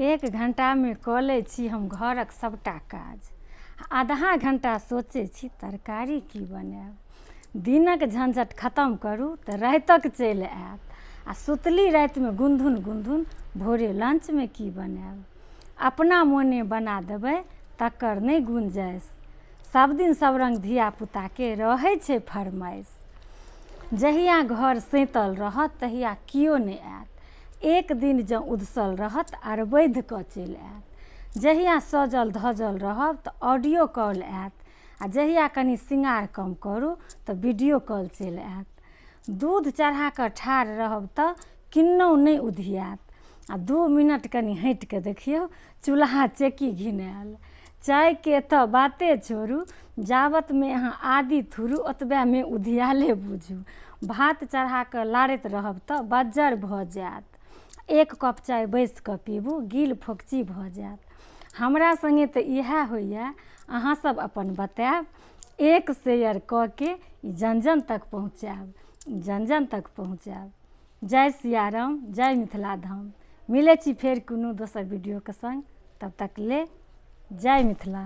एक घण्टामे कऽ लै छी हम घरक सभटा काज, आधा घण्टा सोचै छी तरकारी की बनायब। दिनक झंझट खतम करू तऽ रातिक चलि आयत, आ सुतली रातिमे गुनधुन गुनधुन भोरे लंचमे की बनायब। अपना मोने बना देबै तकर नहि गुंजाइश, सब दिन सब रङ्ग धियापुताके रहै छै फरमाइश। जहिया घर सैँतल रहत तहिया केओ नहि आयत, एक दिन जँ उदसल रहत अरबैध कऽ चलि आयत। जहिया सजल धजल रहब तऽ ऑडियो कॉल आयत, आ जहिया कनि श्रृंगार कम करू तऽ वीडियो कॉल चलि आयत। दूध चढ़ा कऽ ठाढ़ रहब तऽ किन्नहुँ नहि उधियायत, आ 2 मिनट कनि हटि कऽ देखियौ चूल्हा चेकी घिनायल। चायके तऽ बाते छोड़ू, जाबतमे अहाँ आदी थुरू ओतबेमे उधियाले बुझू। भात चढ़ा कऽ लारैत रहब तऽ बज्जर भऽ जायत, 1 कप चाय बैसि कऽ पीबू गील फोकची भऽ जायत। हमरा सङ्गे तऽ इएह होइए, अहाँ सब अपन बतायब। 1 शेयर कऽ के ई जन जन तक पहुँचायब, जन जन तक पहुँचायब। जय सियाराम, जय मिथिला धाम। मिलै छी फेर कोनो दोसर वीडियोके सङ्ग, तब तक ले जय मिथिला।